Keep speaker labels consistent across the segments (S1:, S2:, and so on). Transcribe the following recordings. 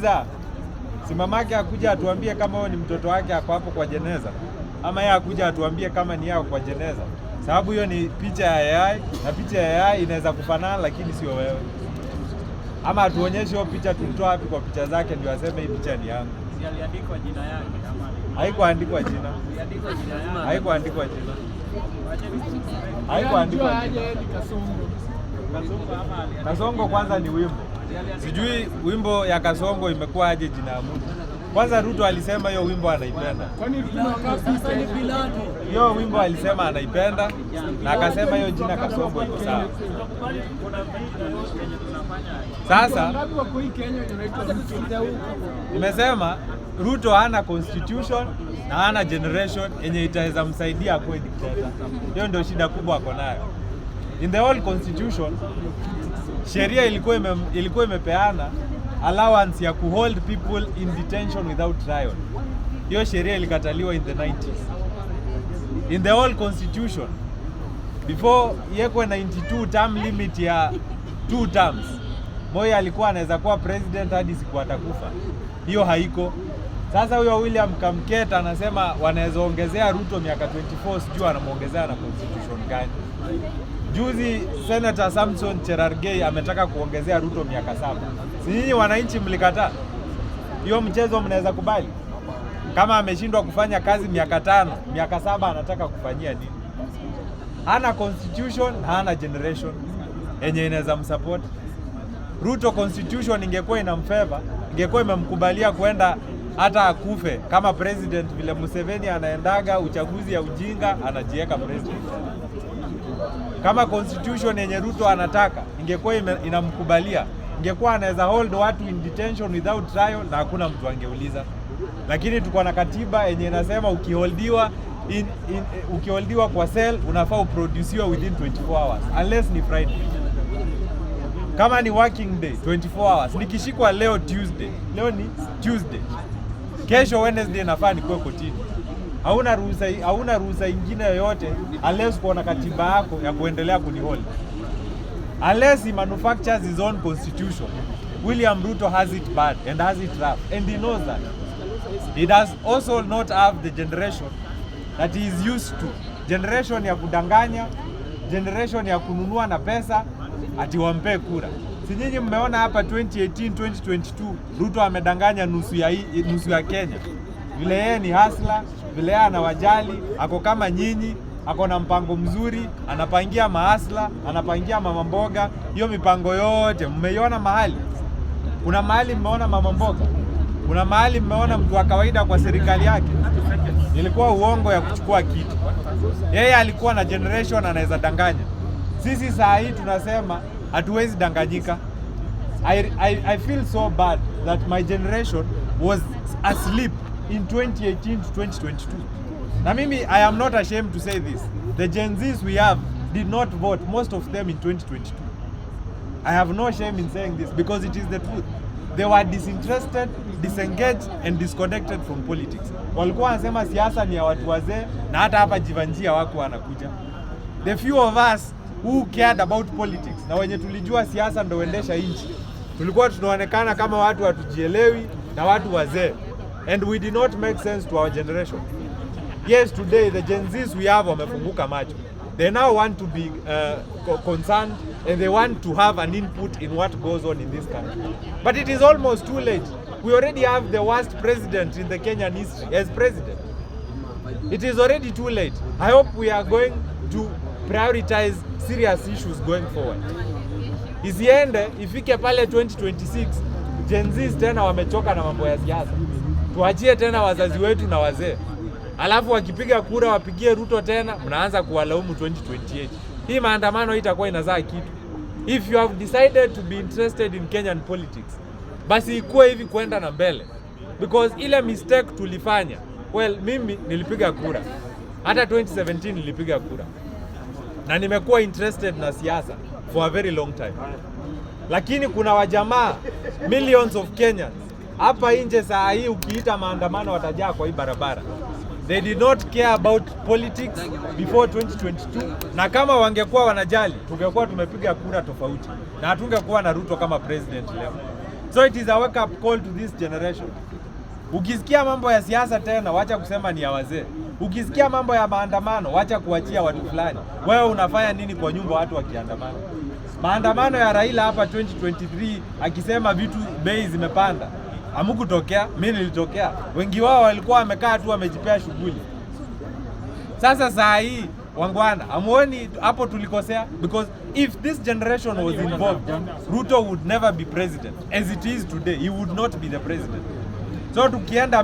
S1: Nauliza, si mamake akuja atuambie kama huyo ni mtoto wake ako hapo kwa jeneza, ama yeye akuja atuambie kama ni yao kwa jeneza, sababu hiyo ni picha ya AI na picha ya AI inaweza kufanana, lakini sio wewe. Ama atuonyeshe hiyo picha tulitoa wapi kwa picha zake, ndio aseme hii picha ni yangu.
S2: Si aliandikwa jina yake ama
S1: Haikuandikwa jina,
S2: aliandikwa jina yake?
S1: Haikuandikwa jina, haikuandikwa jina.
S3: Aje ni Kasongo.
S2: Kasongo ama aliandikwa?
S1: Kasongo kwanza ni wimbo, sijui wimbo ya Kasongo imekuwa aje jina ya mtu. Kwanza Ruto alisema hiyo wimbo anaipenda.
S3: Kwani tuna wangapi Kenya?
S1: Hiyo wimbo alisema anaipenda na akasema hiyo jina Kasongo iko sawa.
S2: Tunakubali kuna vitu yenye tunafanya.
S1: Sasa
S3: Wangapi wako hii Kenya wenye wanaitwa Ruto?
S1: nimesema Ruto hana constitution na hana generation yenye itaweza msaidia akuwe dictator. Hiyo ndio shida kubwa ako nayo. In the old constitution, sheria ilikuwa imepeana allowance ya kuhold people in detention without trial. Hiyo sheria ilikataliwa in the 90s. In the old constitution, before iwekwe 92 term limit ya two terms, Moi alikuwa anaweza kuwa president hadi siku atakufa. Hiyo haiko. Sasa huyo William Kamket anasema wanaweza ongezea Ruto miaka 24, sijui anamwongezea na constitution gani. Juzi Senator Samson Cherargei ametaka kuongezea Ruto miaka 7. Si nyinyi wananchi mlikataa? Hiyo mchezo mnaweza kubali? Kama ameshindwa kufanya kazi miaka 5, miaka 7 anataka kufanyia nini? Hana constitution, hana generation yenye inaweza msupport. Ruto constitution ingekuwa inamfavor, ingekuwa imemkubalia kwenda hata akufe kama president, vile Museveni anaendaga uchaguzi ya ujinga anajiweka president. Kama constitution yenye Ruto anataka ingekuwa inamkubalia, ingekuwa anaweza hold watu in detention without trial na hakuna mtu angeuliza. Lakini tuko na katiba yenye inasema ukiholdiwa kwa cell unafaa uproduciwe within 24 hours unless ni Friday. Kama ni working day, 24 hours. Nikishikwa leo Tuesday, leo ni Tuesday, kesho Wednesday nafaa nikuwe kotini. Hauna ruhusa ingine yoyote unless kuona katiba yako ya kuendelea kunihold. Unless he manufactures his own constitution. William Ruto has it bad and has it rough and he knows that. He does also not have the generation that he is used to. Generation ya kudanganya, generation ya kununua na pesa ati wampe kura. Si nyinyi mmeona hapa 2018, 2022 Ruto amedanganya nusu ya Kenya. Vile yeye ni hustler, vile yeye anawajali, ako kama nyinyi, ako na mpango mzuri, anapangia mahustler, anapangia mama mboga. Hiyo mipango yote mmeiona mahali? Kuna mahali mmeona mama mboga? Kuna mahali mmeona mtu wa kawaida kwa serikali yake? Ilikuwa uongo ya kuchukua kiti. Yeye alikuwa na generation anaweza danganya. Sisi saa hii tunasema hatuwezi danganyika. I feel so bad that my generation was asleep in 2018 to 2022. Na mimi, I am not ashamed to say this. The Gen Zs we have did not vote, most of them, in 2022. I have no shame in saying this because it is the truth. They were disinterested, disengaged and disconnected from politics. Walikuwa wanasema siasa ni ya watu wazee na hata hapa Jeevanjee wako wanakuja. The few of us who cared about politics na wenye tulijua siasa ndo uendesha nchi, tulikuwa tunaonekana kama watu hatujielewi na watu wazee, and we did not make sense to our generation. Yes, today the Gen Zs we have wamefunguka macho. They now want to be concerned and they want to have an input in what goes on in this country. But it is almost too late. We already have the worst president in the Kenyan history as president. It is already too late. I hope we are going to prioritize serious issues going forward. Isiende ifike pale 2026 Gen Zs tena wamechoka na mambo ya siasa. Tuachie tena wazazi wetu na wazee, alafu wakipiga kura wapigie Ruto tena, mnaanza kuwalaumu 2028. Hii maandamano itakuwa inazaa kitu. If you have decided to be interested in Kenyan politics, basi ikuwe hivi kwenda na mbele, because ile mistake tulifanya, well, mimi nilipiga kura hata 2017 nilipiga kura na nimekuwa interested na siasa for a very long time, lakini kuna wajamaa, millions of Kenyans hapa nje saa hii ukiita maandamano watajaa kwa hii barabara. They did not care about politics before 2022, na kama wangekuwa wanajali tungekuwa tumepiga kura tofauti na hatungekuwa na Ruto kama president leo. So it is a wake up call to this generation. Ukisikia mambo ya siasa tena, wacha kusema ni ya wazee. Ukisikia mambo ya maandamano, wacha kuachia watu fulani. Wewe unafanya nini kwa nyumba watu wakiandamana? Maandamano ya Raila hapa 2023 akisema vitu bei zimepanda, hamukutokea, mi nilitokea. Wengi wao walikuwa wamekaa tu wamejipea shughuli. Sasa saa hii wangwana, hamuoni hapo tulikosea? Because if this generation was involved, Ruto would never be president. As it is today, he would not be the president. So tukienda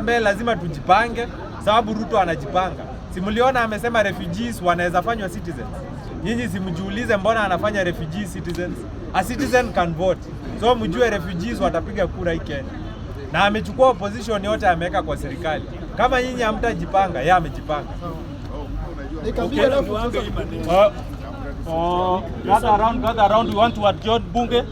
S1: mbele lazima tujipange, sababu Ruto anajipanga. Si mliona amesema refugees wanaweza fanywa citizens? Nyinyi simjiulize mbona anafanya refugee citizens? A citizen can vote. So mjue refugees watapiga kura hii Kenya. Na amechukua opposition yote ameweka kwa serikali. Kama nyinyi hamtajipanga, yeye amejipanga.
S3: Dakika mbili alafu sasa
S2: Gather around, gather around. We want to adjourn bunge.